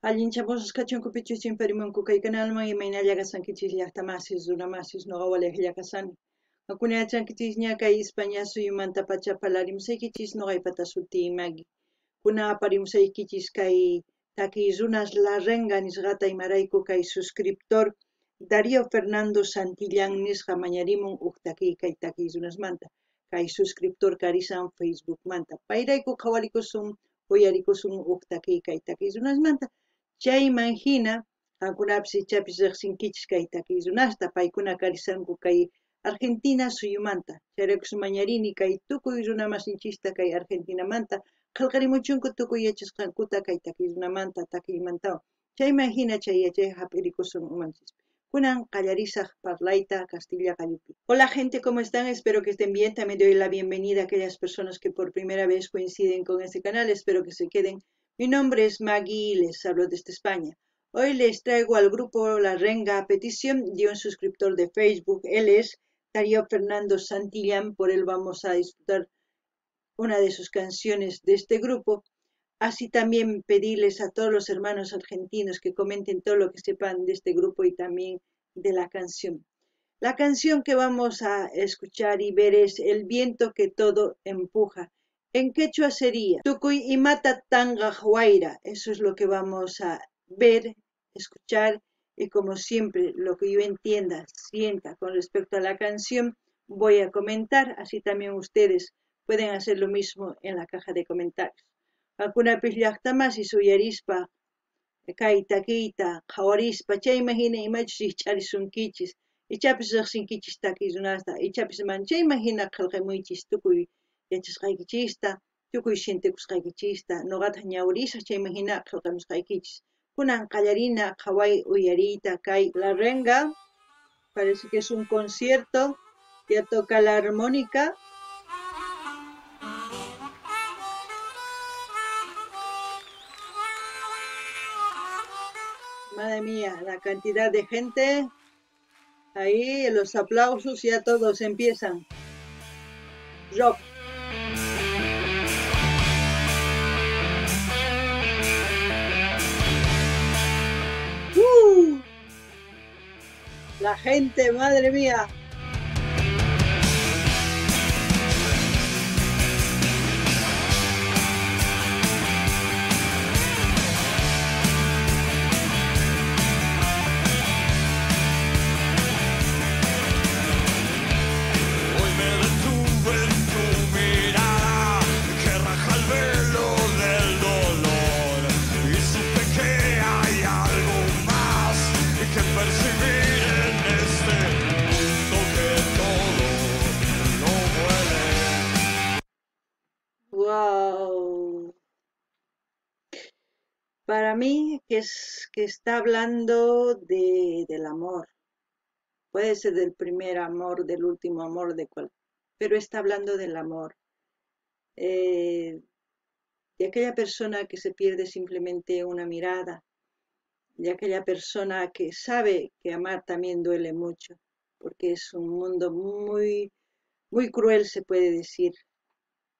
Allinchamusqa kachunku chimparimunku kay kanalman imaynalla kasankichis llaqtamasis runamasis noqa walejlla kasani. Qamkuna yachankichisña kay España suyumantapacha parlarimusaykichis noqaypata sutiy Maggie. Kuna aparimusaykichis kay takiy runas La Renga nisqata imarayku kay suscriptor Darío Fernando Santillán nisqa mañarimun huk takiy kay takiy runasmanta. Kay suscriptor karisan Facebookmanta. Payrayku qhawarikusun uyarikusun huk takiy kay takiy runasmanta. Chayman hina qamkunapis ichapis riqsinkichis kay takiy runasta paykuna karisanku kay Argentina suyumanta. Chayraykus mañarini kay tukuy runamasinchista kay Argentinamanta qillqarimuchunku tukuy yachasqankuta kay takiy runamanta takiymantawan. Chayman hina chay yachay hap'irikusun umanchispi. Kunan qallarisaq parlayta Castilla qallupi. Hola gente, ¿cómo están? Espero que estén bien. También doy la bienvenida a aquellas personas que por primera vez coinciden con este canal. Espero que se queden. Mi nombre es Maggie y les hablo desde España. Hoy les traigo al grupo La Renga a petición de un suscriptor de Facebook. Él es Darío Fernando Santillán. Por él vamos a disfrutar una de sus canciones de este grupo. Así también pedirles a todos los hermanos argentinos que comenten todo lo que sepan de este grupo y también de la canción. La canción que vamos a escuchar y ver es El viento que todo empuja. En quechua sería Tukuy imata tanga huayra. Eso es lo que vamos a ver, escuchar y como siempre lo que yo entienda, sienta con respecto a la canción, voy a comentar. Así también ustedes pueden hacer lo mismo en la caja de comentarios. Qamkunapis llaqtamasis uyarispa kay takiyta qhawarispa chayman hina imachus rikch'arisunkichis ichapis riqsinkichis takiy runasta ichapis mana chayman hina qillqamuychis tukuy yachasqaykichista tukuy sientekusqaykichista noqataq ñawrisaq chayman hina qillqamusqaykichis. Kunan qallarina qhaway uyariyta kay La Renga. Parece que es un concierto, ya toca la armónica. Madre mía, la cantidad de gente. Ahí los aplausos ya todos empiezan. Rock. La gente, madre mía. Hoy me detuve en tu mirada que raja el velo del dolor y supe que hay algo más que percibir en este mundo que todo lo muere. Wow. Para mí que es que está hablando del amor. Puede ser del primer amor, del último amor, de cual, pero está hablando del amor. De aquella persona que se pierde simplemente una mirada, de aquella persona que sabe que amar también duele mucho, porque es un mundo muy, muy cruel, se puede decir,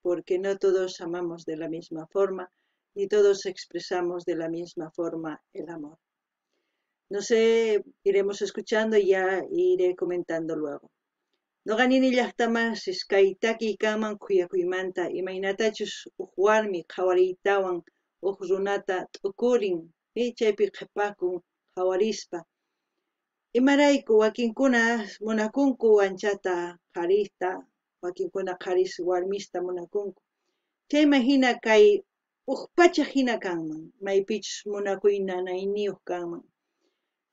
porque no todos amamos de la misma forma, ni todos expresamos de la misma forma el amor. No sé, iremos escuchando y ya iré comentando luego. Noqanini llaqtamasis kay takiy kanman khuyakuymanta imaynatachus huk warmi qhawariytawan huk runata t'ukurin chaypi qhipakun qhawarispa. Imarayku wakinkuna munakunku anchata qharista, wakinkuna qharis warmista munakunku. Chayman hina kay huk pacha hina kanman, maypichus munakuy nanayniyuq kanman.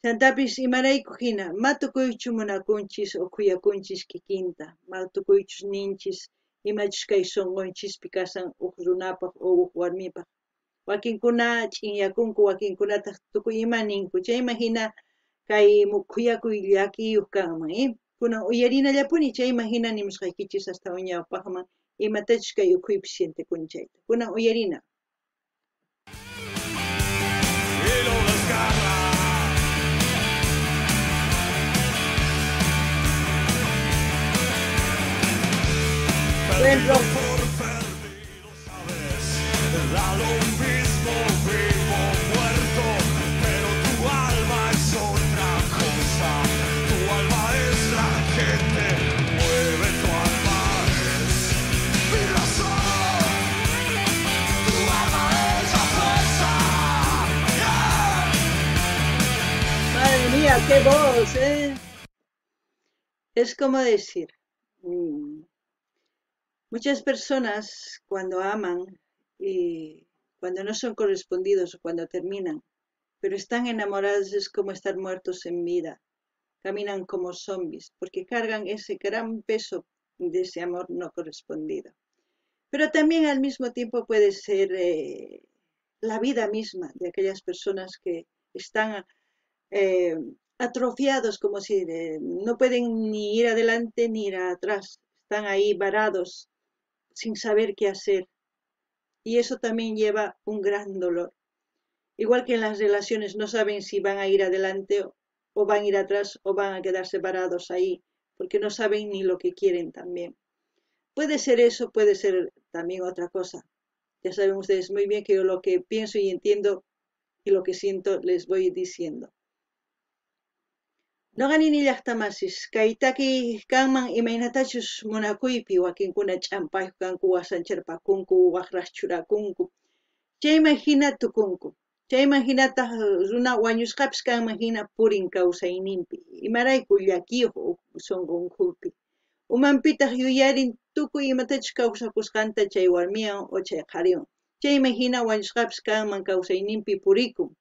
Chantapis imarayku hina matukuychu munakunchis o khuyakunchis kikinta, matukuychus ninchis imachus kay sunqunchispi kasan huk runapaq o huk warmipaq. Wakinkuna ch'inyakunku, wakinkunataq tukuy ima ninku. Chayman hina kay khuyakuy llakiyuq kanman, Kunan uyarinallapuni chayman hina nimusqaykichis hasta ñawpaqman imatachus kay ukhuypi sientekuni chayta. Kunan uyarina. Y lo desgarra. Buen rock. Perdido por perdido, sabes, da lo mismo vivo o muerto. ¡Qué voz, eh! Es como decir, muchas personas cuando aman y cuando no son correspondidos o cuando terminan, pero están enamorados, es como estar muertos en vida. Caminan como zombies porque cargan ese gran peso de ese amor no correspondido. Pero también al mismo tiempo puede ser la vida misma de aquellas personas que están atrofiados, como si no pueden ni ir adelante ni ir atrás. Están ahí varados, sin saber qué hacer. Y eso también lleva un gran dolor. Igual que en las relaciones no saben si van a ir adelante o van a ir atrás o van a quedarse varados ahí, porque no saben ni lo que quieren también. Puede ser eso, puede ser también otra cosa. Ya saben ustedes muy bien que yo lo que pienso y entiendo y lo que siento les voy diciendo. Noqa nini llaqtamasis, kay takiy kanman imaynatachus munakuypi wakinkuna ch'ampayuq kanku, wasancharpakunku, waqraq churakunku. Chayman hina tukunku. Chayman hinataq runa wañusqapis kanman hina purin kawsayninpi. Imarayku llakiyuq sunqunkupi. Umanpitaq yuyarin tukuy imatachus kawsakusqanta chay warmiwan o chay qhariwan. Chayman hina wañusqapis kanman kawsayninpi purikun.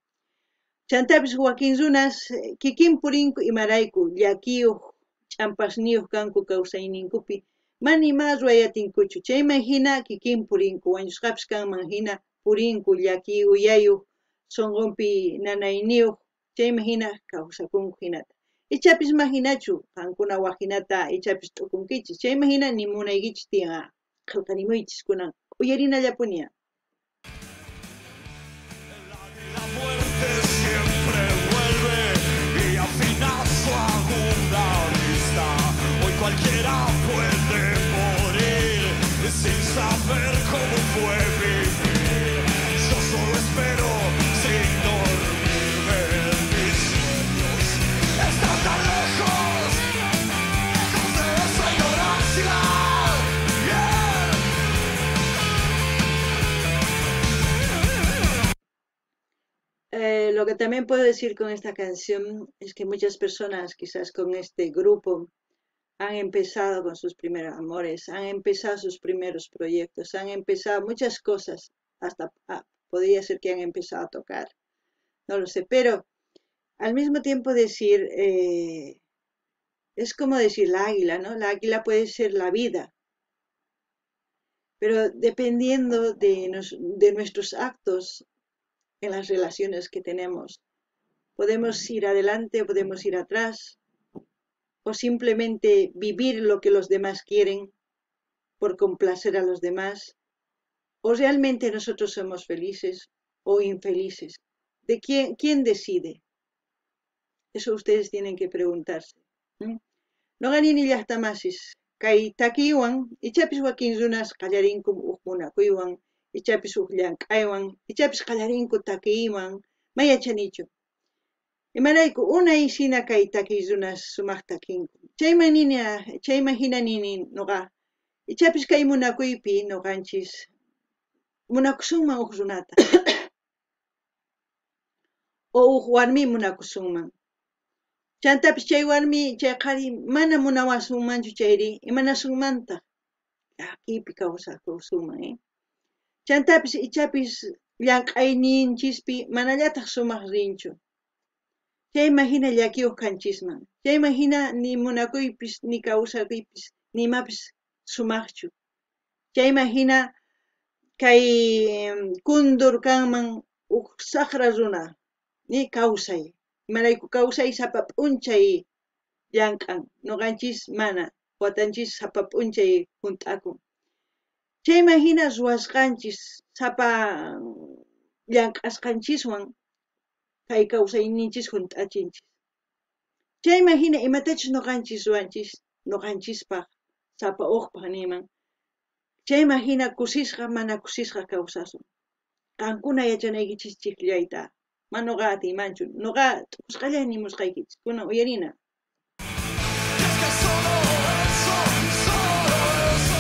Chantapis wakin runas kikin purinku imarayku llakiyuq ch'ampasniyuq kanku kawsayninkupi. Mana ima ruwayatinkuchu. Chayman hina kikin purinku, wañusqapis kanman hina purinku llaki uyayuq, sunqunpi nanayniyuq, chayman hina kawsakunku hinata. Ichapis mahinachu qankuna waq hinata ichapis t'ukunkichis. Chayman hina ni munaykichis tiyan qillqarimuychis kunan uyarinallapuni. La muerte siempre vuelve y afina su aguda vista. Hoy cualquiera puede morir sin saber cómo fue vivir. Yo solo espero sin dormirme en mis sueños. Estar tan lejos, lejos de esa ignorancia. Yeah. Lo que también puedo decir con esta canción es que muchas personas, quizás con este grupo, han empezado con sus primeros amores, han empezado sus primeros proyectos, han empezado muchas cosas, hasta podría ser que han empezado a tocar, no lo sé, pero al mismo tiempo decir, es como decir la águila, ¿no? La águila puede ser la vida, pero dependiendo de nuestros actos en las relaciones que tenemos, podemos ir adelante, podemos ir atrás, o simplemente vivir lo que los demás quieren por complacer a los demás, o realmente nosotros somos felices o infelices. ¿De quién decide? Eso ustedes tienen que preguntarse. Noqa nini llaqtamasis, kay takiywan, ichapis wakin runas qallarinku uj munakuywan, ichapis uj llank'aywan, ichapis qallarinku takiywan, may yachanichu. Imarayku unay hina kay takiy runas sumaq takinku. Chayman nini, chayman hina nini noqa, ichapis kay munakuypi noqanchis munakusunman uj runata. O uj warmi munakusunman. Chantapis chay warmi, chay qhari mana munawasunmanchu chayri, imanasunmantaq llakipi kawsakusunman, Chantapis ichapis llank'ayninchispi manallataq sumaq rinchu. Chayman hina llakiyuq kanchisman. Chayman hina ni munakuypis, ni kawsakuypis, ni imapis sumaqchu. Chayman hina kay kundur kanman uj saqra runa, ni kawsay. Imarayku kawsay sapa p'unchay llank'an, noqanchis mana, watanchis sapa p'unchay hunt'akun. Chayman hina ruwasqanchis sapa llank'asqanchiswan kay kawsayninchis hunt'achinchis. Chayman hina imatachus noqanchis ruwanchis, noqanchispaq sapa uqpaq niman. Chayman hina kusisqa mana kusisqa kawsasun. Qankuna yachanaykichis chiqllayta. Ma noqa atiymanchu, noqa t'ukusqalla nimusqaykichis, kunan uyarina. Es que solo eso, solo eso.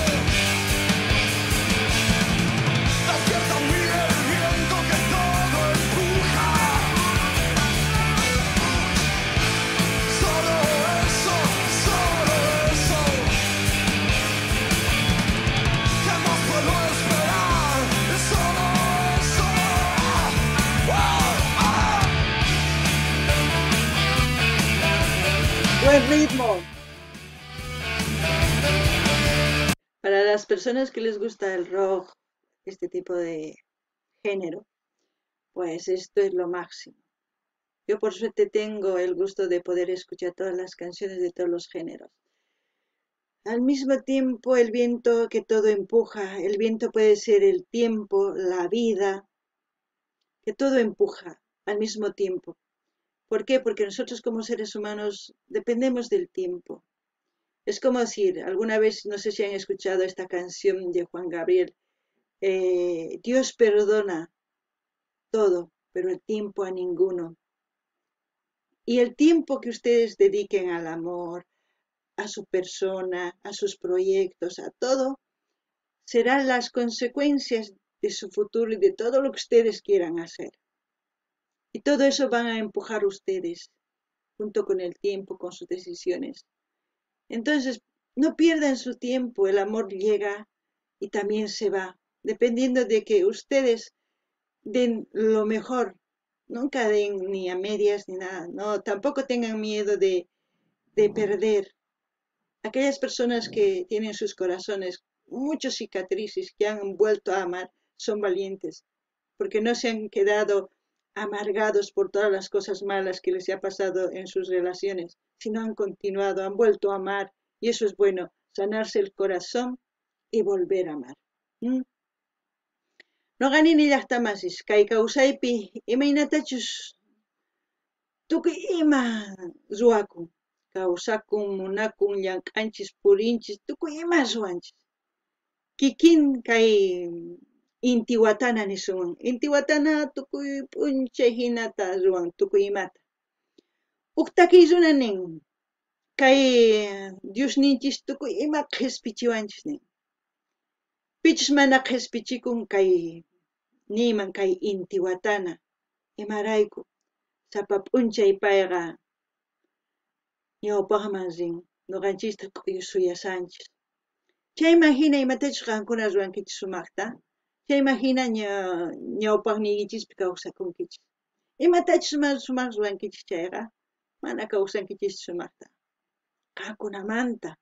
Despierta en mí el viento que todo empuja. Buen ritmo. Para las personas que les gusta el rock, este tipo de género, pues esto es lo máximo. Yo por suerte tengo el gusto de poder escuchar todas las canciones de todos los géneros. Al mismo tiempo, el viento que todo empuja, el viento puede ser el tiempo, la vida, que todo empuja al mismo tiempo. ¿Por qué? Porque nosotros como seres humanos dependemos del tiempo. Es como decir, alguna vez, no sé si han escuchado esta canción de Juan Gabriel, Dios perdona todo, pero el tiempo a ninguno. Y el tiempo que ustedes dediquen al amor, a su persona, a sus proyectos, a todo, serán las consecuencias de su futuro y de todo lo que ustedes quieran hacer. Y todo eso van a empujar ustedes, junto con el tiempo, con sus decisiones. Entonces, no pierdan su tiempo, el amor llega y también se va, dependiendo de que ustedes den lo mejor. Nunca den ni a medias ni nada, no, tampoco tengan miedo de perder. Aquellas personas que tienen sus corazones muchas cicatrices, que han vuelto a amar, son valientes, porque no se han quedado amargados por todas las cosas malas que les ha pasado en sus relaciones, sino han continuado, han vuelto a amar, y eso es bueno, sanarse el corazón y volver a amar. Noqa nini llaqtamasis, kay kawsaypi imaynatachus tukuy ima ruwakun, kawsakun, munakun, llank'anchis, purinchis, tukuy ima ruwanchis. Kikin kay intiwatana nisunman, intiwatana tukuy p'unchay hinata ruwan, tukuy imata. Huk takiy runa nin, kay Diosninchis tukuy ima qhispichiwanchis nin. Pichus mana qhispichikun kay niyman kay intiwatana, imarayku sapa p'unchay payqa ñawpaqman rin, nuqanchista suyashanchis. Chayman hina imatachus qankuna ruwankichis sumaqta, chayman hina ñawpaqniykichispi kawsakunkichis. Imatachus mana sumaq ruwankichis chayqa, mana kawsankichis sumaqta. Qankunamanta,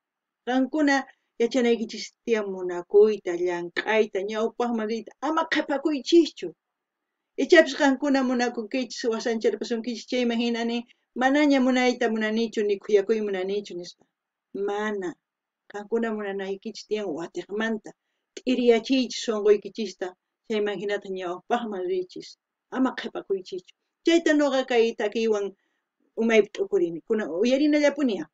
qankuna yachanaykichis tiyan munakuyta, llank'ayta, ñawpaqman riyta, ama qhipakuychischu. Ichapis qankuna munakunkichis, wasancharpasunkichis, chayman hina nin, manaña munayta munanichu, ni khuyakuy munanichu, nispa. Mana. Qankuna munanaykichis tiyan watiqmanta, t'iriyachiychis sunquykichista, chayman hinata ñawpaqman riychis, ama qhipakuychischu. Chayta nuqa kay takiywan umaypi t'ukurini. Kunan uyarinallapuniya.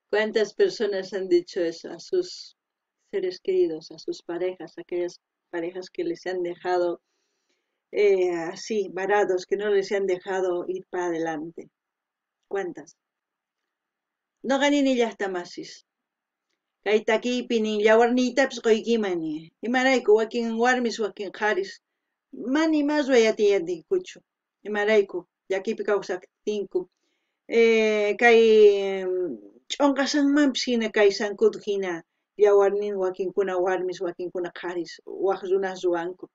¿Cuántas personas han dicho eso a sus seres queridos, a sus parejas, a aquellas parejas que les han dejado así, varados, que no les han dejado ir para adelante? ¿Cuántas? Noqa nini llaqtamasis. Kay takiypi nin yawarniytapis qoykimani. Imarayku wakin warmis, wakin qharis, mana ima ruway atiyantinkuchu. Imarayku llakipi kawsaqtinku. Kay ch'onqasanmanpis hina kay sankutu hina yawarnin wakinkuna warmis, wakinkuna qharis, waq runas ruwanku.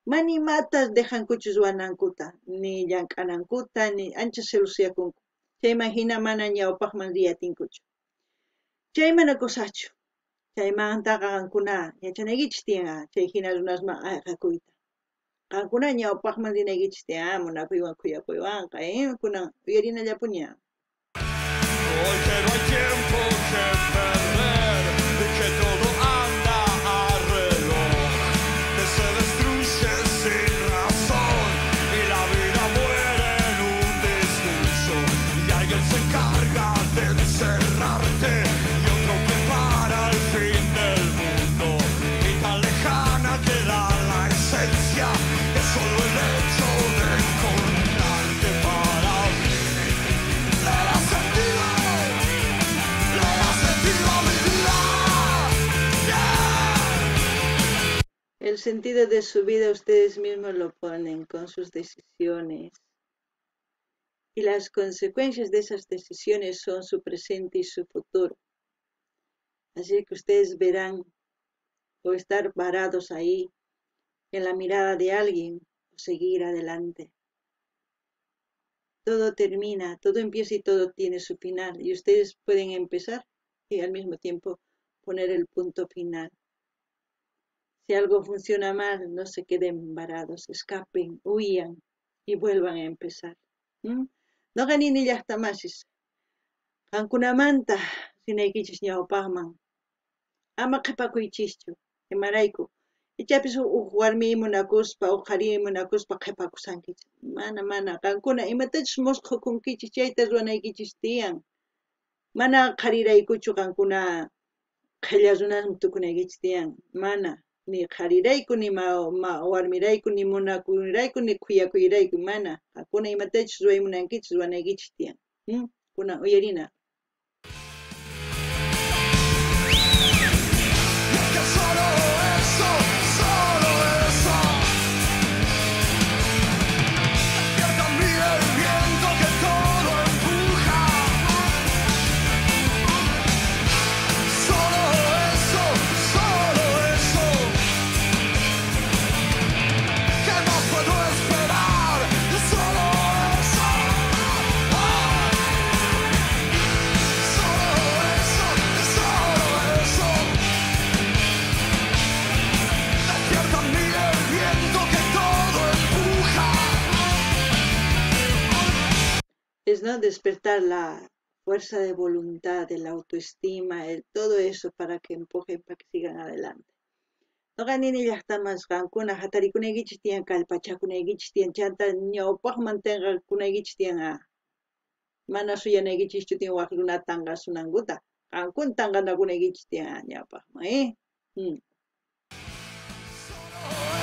Mana imata dejankuchu ruwanankuta, ni llank'anankuta, ni ancha celusiakunku. Chayman hina mana ñawpaqman riyatinkuchu. Chay mana kusachu. Chaymantaqa qankuna yachanaykichis tiyan chay hina runasman ayqakuyta. Qankuna ñawpaqman rinaykichis tiyan, munakuywan khuyakuywanqa, kunan uyarinallapuña. Hoy que no hay tiempo que perder, que todo anda a reloj, que se destruye sin razón y la vida muere en un discurso y alguien se encarga de encerrarte y otro prepara el fin del mundo y tan lejana queda la esencia que solo el hecho de encontrarte para mí le da sentido, le da sentido a mi vida. Yeah. El sentido de su vida ustedes mismos lo ponen con sus decisiones. Y las consecuencias de esas decisiones son su presente y su futuro. Así que ustedes verán o estar varados ahí en la mirada de alguien o seguir adelante. Todo termina, todo empieza y todo tiene su final. Y ustedes pueden empezar y al mismo tiempo poner el punto final. Si algo funciona mal, no se queden varados, escapen, huyan y vuelvan a empezar. Noqa nini llaqtamasis, qankunamanta rinaykichis ñawpaqman. Ama qhipakuychischu, imarayku. Ichapis uj warmi munakuspa, uj qhari munakuspa qhipakusankichis. Mana, mana, qankuna imatachus musqhukunkichis chayta ruwanaykichis tiyan. Mana qhariraykuchu qankuna qhilla runasman tukunaykichis tiyan. Mana. Ni qharirayku, ni warmirayku, ni munakuyrayku, ni khuyakuyrayku, mana. Qankuna imatachus ruway munankichis, ruwanaykichis tiyan. Kunan uyarina. Y es que solo eso, solo eso. Despierta en mí el viento que todo empuja. Solo eso, solo eso. ¿Qué más puedo esperar? Solo eso. Solo eso, solo eso. Despierta en mí el viento que todo empuja. Es no despertar la fuerza de voluntad, la autoestima, el todo eso para que empujen, para que sigan adelante. Noqa nini llaqtamas qankuna hatarikunaykichis tiyan, kallpachakunaykichis tiyan, chanta ñawpaqman tanqakunaykichis tiyan, Mana suyanaykichischu tiyan wak runa tanqasunankuta. Qankuna tanqanakunaykichis tiyan ñawpaqman,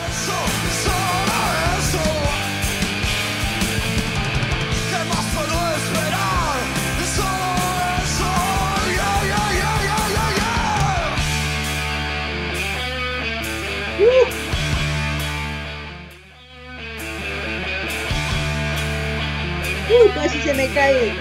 Eso, solo eso. ¿Qué más puedo esperar? Solo eso. Yeah, yeah, yeah, yeah, yeah, yeah. Casi se me cae.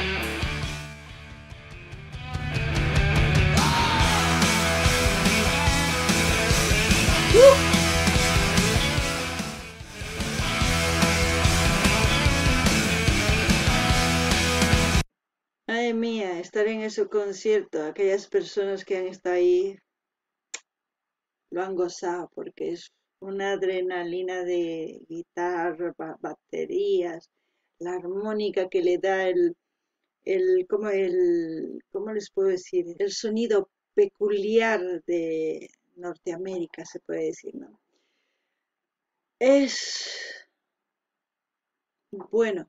Ay, mía, estar en ese concierto, aquellas personas que han estado ahí lo han gozado porque es una adrenalina de guitarra, baterías, la armónica que le da ¿cómo les puedo decir? El sonido peculiar de Norteamérica, se puede decir, ¿no? Es bueno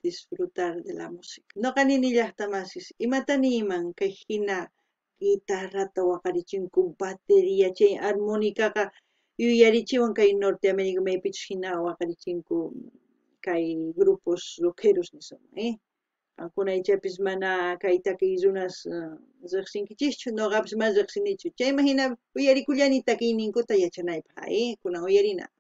disfrutar de la música. Noqa nini llaqtamasis, imatani iman kay hina guitarrata waqarichinku, batería, chay armónicaqa yuyarichiwan kay Norteamérica maypichus hina waqarichinku kay grupos rockeros nisunman, Qankuna ichapis mana kay takiy runas riqsinkichischu, noqapis mana riqsinichu. Chayman hina uyarikullani takiyninkuta yachanaypaq, Kunan uyarina.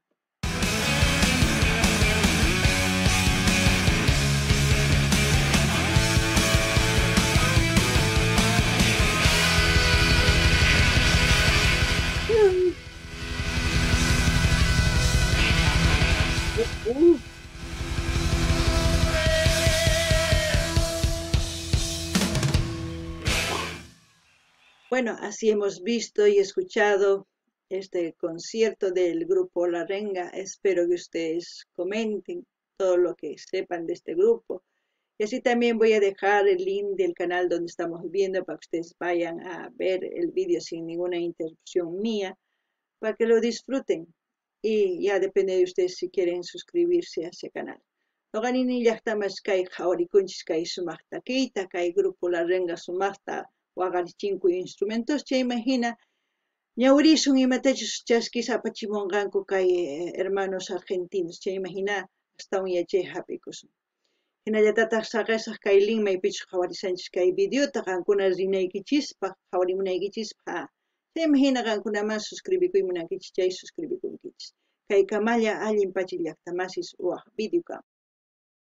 Bueno, así hemos visto y escuchado este concierto del grupo La Renga. Espero que ustedes comenten todo lo que sepan de este grupo. Y así también voy a dejar el link del canal donde estamos viendo para que ustedes vayan a ver el vídeo sin ninguna interrupción mía, para que lo disfruten. Y ya depende de ustedes si quieren suscribirse a ese canal. Noqa nini llaqtamas kay qhawarikunchis kay sumaq takiyta, kay grupo La Renga sumaqta waqarichinku instrumentos chayman hina ñawirisun imatachus chaskis apachimunqanku kay hermanos argentinos chayman hina astawan yachay hap'ikusun. Hinallatataq saqesaq kay link maypichus qhawarisanchis kay videota qankuna rinaykichispaq qhawarimunaykichispaq chayman hina qankunaman suscribikuy munankichis chay suscribikunkichis. Kay kamalla allin pacha llaqtamasis waq video kama.